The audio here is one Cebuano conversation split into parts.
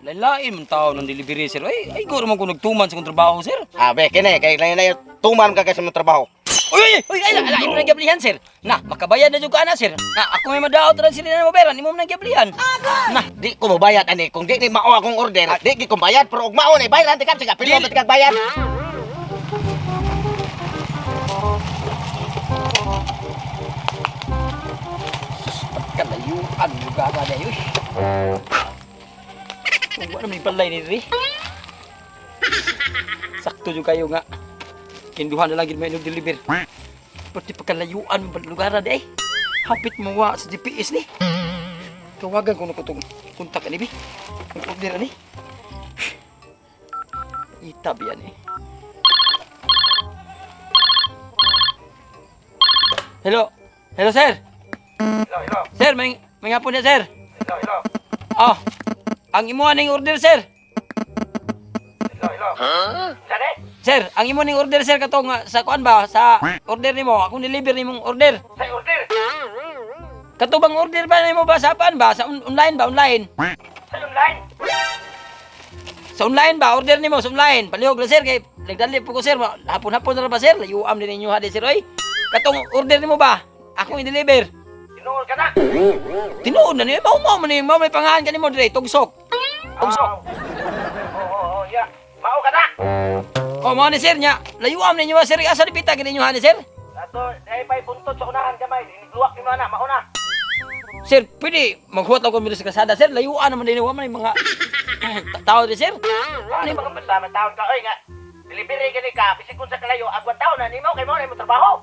Lain man tao ng delivery, sir. Ay, ay guro man ko nagtuman sa kong trabaho, sir. Ah, be, kini kay layo tuman ka kay sa imong trabaho. Uy, uy, uy, ay, ala, imo nang giablihan, sir. Na, makabayad na jud ka ana, sir. Na, ako may madaot ra sila na mobayaran, imo man nang giablihan. Na, Di ko mobayad ani kung di ni mao akong order, di gid ko bayad pero og mao ni bayaran ti ka sige pilo ba ti kag bayad. Pagkalayuan lugar na dayo. Wala man balay ni diri. Sakto jud kayo nga. Kinduhan na lang gid may deliver. Pati pagkalayuan ba lugar na day. Hapit mo wa sa GPS ni. Tawagan ko na ko tong kontak ani bi. Nag-order ani. Itab yan eh. Hello. Hello, sir. Hello, hello. Sir, may nga po na, sir. Hello, hello. Oh, ang imo ning order, sir. Hello, hello. Sane? Sir, ang imo ning order, sir, katong sa kuan ba sa order nimo, akong deliver nimong order. Sa order. Kato bang order ba nimo ba sa paan ba sa online ba online? Sa online. Sa online ba order nimo sa online? Palihog lang, sir, kay nagdali po ko, sir. Hapon-hapon na ra ba, sir? Layuam din ninyo ha di, sir, oy. Katong order nimo ba? Akong i-deliver. Tinuol ka na. Tinuod na niyo, mao mao man ni mao may pangalan kanimo dire, tugsok. Tugsok. Oo, oo, ya. Mao ka na. Oh, mao ni sir nya. Layuam ninyo ha, sir. Asa dipita gid ninyo ha ni sir? Ato, dai pay buntod sa unahan gamay. Inigluwak ni mana, mao na. Sir, pwede maghuwat ako dito sa kasada, sir. Layuan naman din, wa man yung mga tao din, sir. Ano mga basta man taon ka oy nga. Delivery gani ka, bisig kun sa kalayo, agwan taon na nimo kay mao na imong trabaho.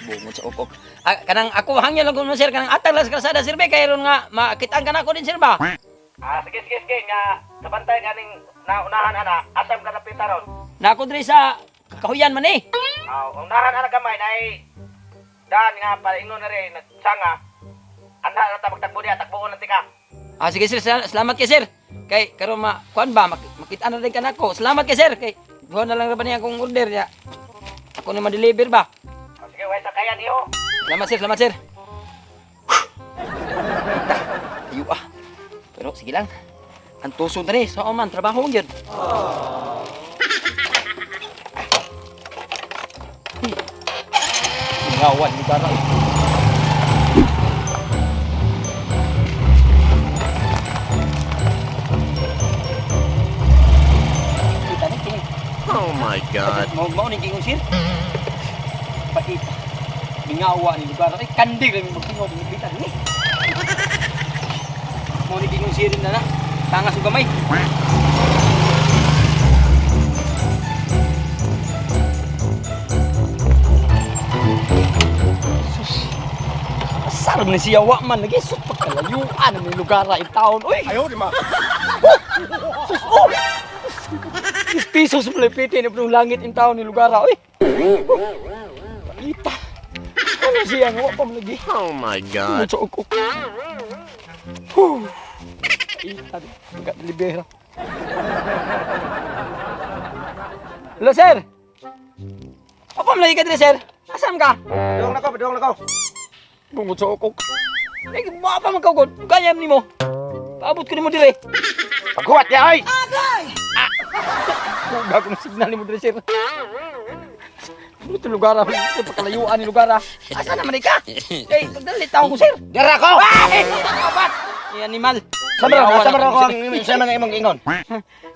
Bungot sa ukok. Ah, kanang ako hangyo lang ko mo, sir, kanang atag lang sa kasada, sir, be kay ron nga makitaan ka na ako din, sir ba. Ah, sige sige sige nga kabantay ganing naunahan ana, asam ka napita ron. Na ako diri sa Kahuyan man eh. Ah, unahan ana gamay nay daan nga para ingon na rin nagsanga. Anha na ta magtagbo diha, tagboon na tika. Ah, sige sir, salamat kay sir. Kay karon ma kuan ba makitaan na din ka nako. Salamat kay sir kay duha na lang ra ba niya akong order niya. Ako na ma-deliver ba? Ah, sige, way sa kayan iho. Salamat sir, salamat sir. Kita, ayo ah. Pero sige lang. Ang tuso na rin, so man, trabaho yun. Ngawan, lugar na. Kita ni, kini. Oh my God. Mau mau ni gingon sir. Paita. Mingawa ni lugar ay kandi kami magtingog ni kita ni. Mau ni gingon sir na na. Tangas ug gamay. Sus. Asar man siya wa man lagi sus pagkalayuan ni lugar in taon. Uy, Ayo di ma. sus oh. 10 pesos mo lang piti ni Punong langit in taon ni lugar oy. Paita. Ano siya nga wa pa man lagi. Oh my God. Mucho ok ok. Huh. Paita. Magat libera. Hello, sir. Apa man lagi ka dire, sir? Asam ka? Dong nako, dong nako. Bungot sa okok. Lagi mo pa man kagod. Kaya nimo. Paabot ko nimo dire. Paghuwat ya oy. Huwag ko ng signal ni mo dire, sir. Ano ito lugar? Ah? Ito pagkalayuan ni lugar. Ah. Asa naman ka? Eh, pagdali tao ko, sir. Dira ko. Ay! Kabat! Ni animal. Sa man ako ang sa man ang imong ingon.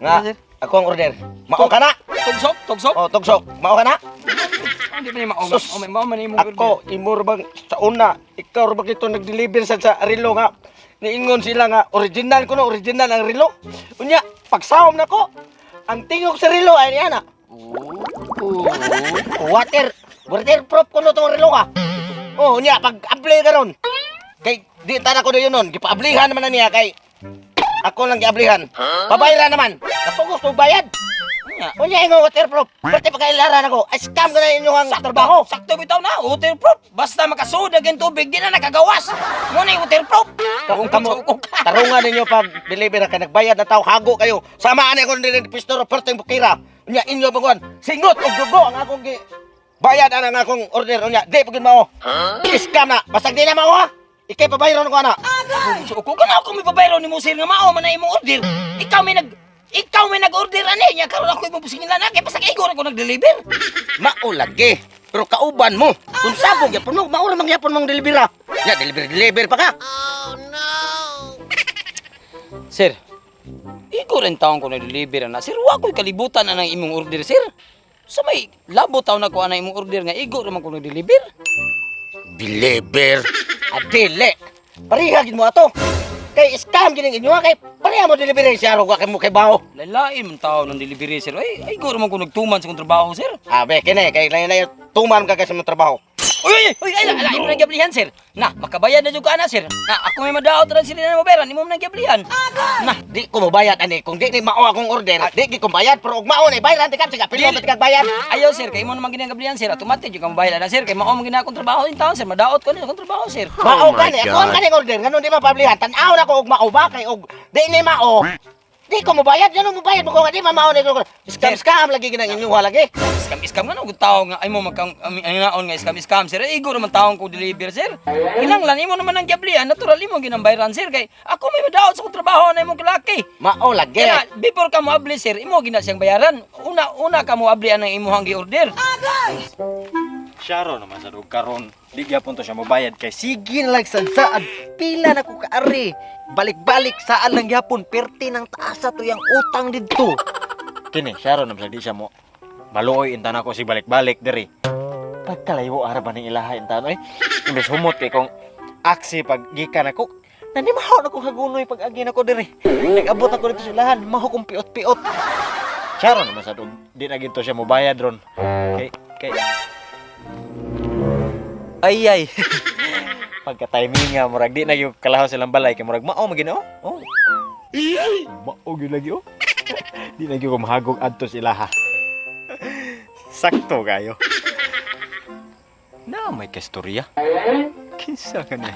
Nga ako ang order. Mao ka na. Tugsok, tugsok. Oh, tugsok. Mao ka na. Hindi pa ni mao. Sus. Oh, may mao man imong order. Ako imor bang sa una, ikaw ra ba kito nag-deliver sa relo nga niingon sila nga original kuno, original ang relo. Unya, pagsahom nako, ang tingog sa relo ay niya na. Oh. Water, waterproof kuno tong relo ka. Oh, unya pag abli karon. Kay di ta na ko yun nun, gipaablihan naman na niya kay ako lang giablihan. Babayra naman. Napugos ko bayad. Unya. Unya ingon waterproof. Pati pagkailaran ako, ay scam ka na inyong ang trabaho. Sakto bitaw na, waterproof. Basta makasud ang tubig, di na nakagawas. Mo na yung waterproof. Kung kamo, tarungan ninyo pag deliver ka, nagbayad na tao, hago kayo. Samaan ako nila ni Pistoro, Perteng Bukira. Unya, inyo baguan, singot og dugo ang akong gi bayad ang akong order. Unya, di pagin mao. Scam na, basag di na mao ha. Ikay pabayron ko ana. So ko kana ako may pabayro nimo, sir, nga mao man na imong order. Ikaw may nag-order ani nya karon ako imong pusingilan na kay basta kay igor ako nag-deliver. Mao lagi. Pero kauban mo. Kung sabog yapon mo, mao ra man gyapon mong delibera. Ya deliver deliver pa ka. Sir, igor ang taon ko nag-deliver na. Sir, wa ko'y kalibutan na ng imong order, sir. Sa may labo taon na ko ana imong order nga igor man ko nag-deliver. Deliver. Adili. Pareha gid mo ato. Kay scam gid inyo kay pareha mo deliver siya ro kay mo kay bao. Lalain man taon ng delivery, sir. Ay, igor man ko nagtuman sa kong trabaho, sir. Abe kini kay layo tuman ka kay sa imong trabaho. Uy, uy, uy, ay, ala, imo nang gablihan, sir. Na, makabayad na jud ka ana, sir. Na, ako may madaot ra sila na moberan, imo nang gablihan. Na, Di ko mobayad ani kung di ni mao akong order, di gid ko bayad pero og mao ni bayaran ti ka sige pilo Dili. man ti kag bayad. Ayaw, sir, kay imo naman ginang gablihan, sir. Automatic jud ka mobayad na, sir. Kay mao man gina akong trabaho in taon, sir. Madaot ko ni akong trabaho, sir. Mao Oh my ka ni ako ang God. kaning order ngano di mapablihan tan-aw na ko og mao ba kay og di ni mao. Di ko mobayad ngano mobayad mo ko nga di mamao ni ko. Scam scam lagi ginang inyo lagi. Scam scam nga no tao nga ay mo magkang naon nga scam scam, sir. Ay, igor man taong ko deliver, sir. Kinanglan imo naman ang gablihan, natural imo ginang bayaran, sir, kay ako may madaot sa akong trabaho na imong kalaki. Mao lagi. Kaya before ka mo abli, sir, imo gina siyang bayaran. Una una ka mo abli ang imuhang gi-order. Syaro naman sa dog karon. Di gyapon to siya mobayad kay Sige na lang saad pila na ko kaari. Balik-balik saan lang gyapon perti ng taasa to yang utang didto. Kini syaro naman sa di siya mo maluoy intan ako si balik-balik diri. Pagkalayo ara ba ning ilaha intan oy. Imbes humot kay kong aksi pag gikan ako. Nanimaho na kong hagunoy pag agi nako diri. Nag-abot ako dito sa ilahan, maho kong piot-piot. Syaro naman sa dog di na ginto siya mobayad ron. Kay kay Ay ay. Pagka timing nga murag di na gyud kalahaw silang balay kay murag mao magino. Oh. Mao gyud lagi oh. Di na gyud ko mahagog adto sa ilaha. Sakto kayo. Na may kastorya. Kinsa ka ni?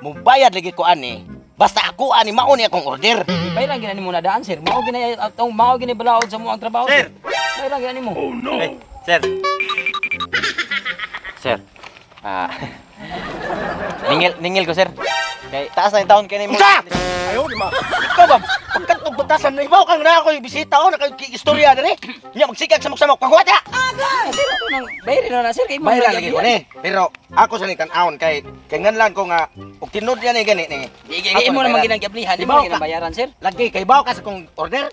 Mobayad lagi ko ani. Basta ako ani mao ni akong order. Bayaran gina nimo na daan, sir. Mao gina atong mao gina balaod sa mo ang trabaho, sir. Bayaran gina nimo. Hey, sir. Sir. Ah. Ningil ningil ko sir. Kay taas na yung taon kay nimo. Unsa? Ayo di ma. Ikaw ba pagkatog batasan na ibaw kang na ako bisita o na kay istorya diri. Nya magsikag samok-samok pagwata. Sir, ato nang bayarin na na, sir, kay imo Bayaran nang lagi ko ni. Pero ako sa ni tan-awon kay kay nganlan ko nga og tinud yan ni gani ni. Kay imo naman ginang gablihan, imo Ibaw ginang ka. bayaran, sir. Lagi kay baw ka sa kong order.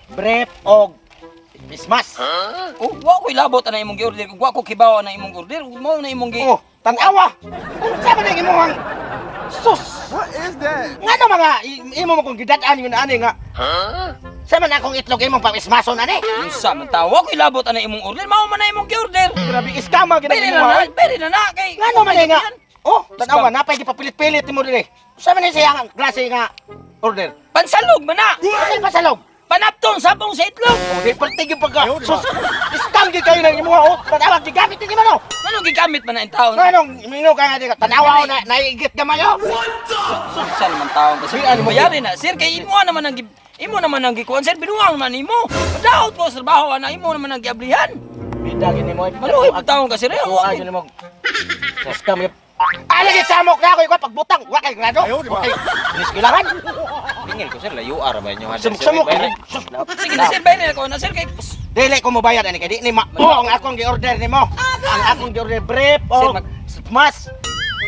Brief og Christmas. Oh, wa ko'y labot ana imong gi-order, kung wa ko kibaw ana imong order, mao na imong gi. Oh, tan-awa. Unsa man ang imong sus? What is that? Ngano mga imo mo kong gidad-an yun ani nga. Sa man akong itlog imong pang-ismason ani. Unsa man tawo, wa ko'y labot ana imong order, mao man na imong gi-order. Grabe iskama gid Bayari na na, bayari na na kay. Ngano man nga? Oh, tan-awa napay gipapilit-pilit nimo dire. Unsa man ni siya ang klase nga order? Pansalog man na. Ano pa sa loob? Panapton sabong sa itlog. Oh, di pertig yung pagka. Sus, scam gid kayo ng imuha oh. Tanawa gigamit ni mo no. Ngano gigamit man na ang taon? Nganong mino ka nga di ka tanawa oh, na naigit gamay oh. Unsa naman taon kasi Ano mo? bayari na, sir, kay imo naman ang imo naman ang gikuan, sir, binuang man imo. Daot ko sa trabaho ana imo naman ang giablihan. Bida gini mo. Maluoy po taon ka, sir. Eh, Wa gini mo. Scam yun. Alagi samok na ako ikaw pagbutang wa kay grado. Wa kay niskilangan. Ningil ko sir layo ara ba inyo? Sumok-sumok. Sus, Sige na, sir, bayari na ko na, sir, kay Dili ko mobayad ani kay di ni mao ang akong gi-order nimo. Ang akong gi-order brief Sir, og smash.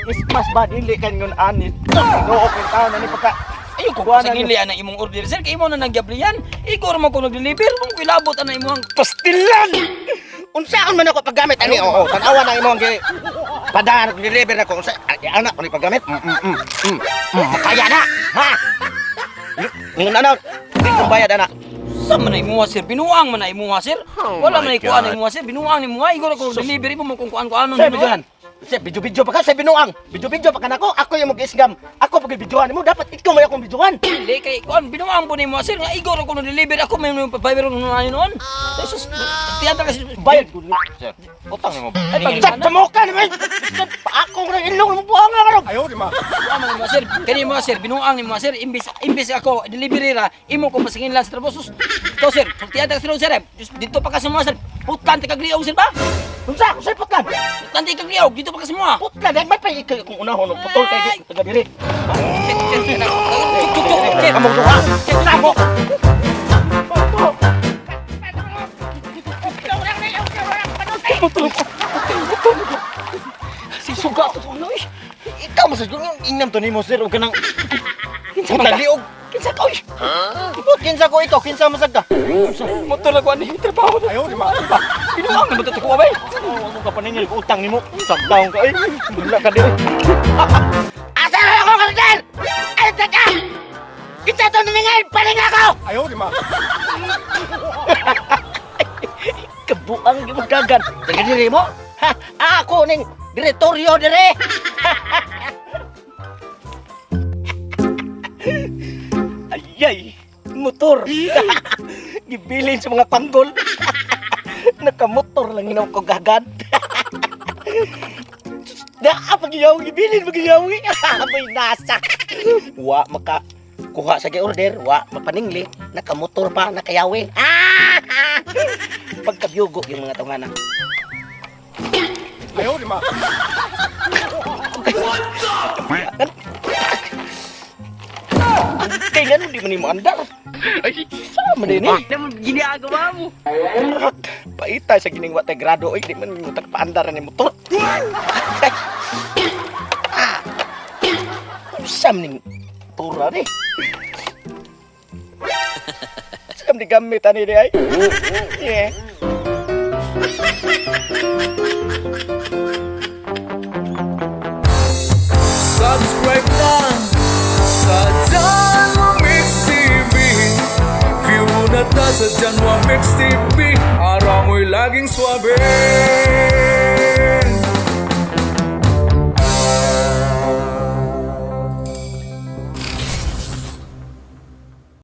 Smash ba dili kan ngon ani. Tinuok yung taon ani pagka Ayaw ko Kuha sa na gili ana imong order, sir, kay imo na nanggablihan. Igor mo ko nag-deliver, mo ko ilabot ana imong pastilan. Unsaon man ako paggamit ani oo tan-awa nang imong gi padaan deliver na ko unsa ay, anak ko ni paggamit. Kaya na ha. Ningon ana di ko bayad ana. Sa man na imuha, sir, binuang man na imuha, sir. Oh Wala man my na ikuan God. imuha, sir, binuang ni imuha. Igor ko delivery mo kung kuan kuanon. Sa bijuhan. Sa bidyo-bidyo pa ka sa binuang. Bidyo-bidyo pa ka nako. Ako yung mag-isgam. Ako pag bidyohan mo dapat ikaw may akong bidyohan. Hindi kay kuan binuang po nimo, sir, nga igor ko deliver ako may pabayro no ano noon. Oh, sus, tiyata kasi Bayad ko. Sir, utang nimo. Ay, pag- Sa tamoka naman. Ako ng ilong mo buang nga karon. Ayaw di ma. Binuang man nimo, sir. Kani mo, sir, binuang nimo, sir, imbis imbis ako delivery ra imo ko pasingin lang sa trabaho. Sus. To, sir, tiyata kasi sir. Eh. Diyos, dito pa kasi mo, sir. Putlan ti kagliong, sir ba? Unsa? Unsay putlan? Nanti kag liyaw, dito pa kasi mo ah. Putlan ay may pa ikaw kung unahon og putol kay taga diri. Sir, sir, sir. Chuk, chuk, chuk, sir. Among duha. Samo. Suga to ano eh. Ikaw mo sa ingnam to nimo sir og kanang Kinsa man ka? liog. Kinsa ka oy? Kinsa ko ikaw, kinsa man sad ka? Motor lang ko ani trabaho na. Ayaw di ba? Binuang naman to ko bay. Ako ka paningil ko utang nimo. Saktaon ka ay. Wala ka diri. Asa na ako karder? Ay taga. Kita to niningay, paling ako. Ayaw di ba? Kabuang di mo dagan. Taga diri mo? Ha, ako ning direktoryo dire. Ayay, motor. Gibilin sa mga panggol. Nakamotor lang hinaw ko gagad. Naa pagyaw gibilin pagyaw. Amoy nasa. Wa maka kuha sa gi-order, wa mapaningli, nakamotor pa, nakayawi. Ah! Pagkabyugo yung mga tungana. Ayaw di ba? Kailan di man ni andar. Ay, sama din eh. Naman ginagawa mo. Paita sa gining wa tay grado oy, di man mo paandar ni motor. Ah. Usam ning tura ni. Sam di gamit ani di ay. Yeah. Subscribe na sa Janwa Mix TV. View na ta sa Janwa Mix TV. Araw mo'y laging swabe.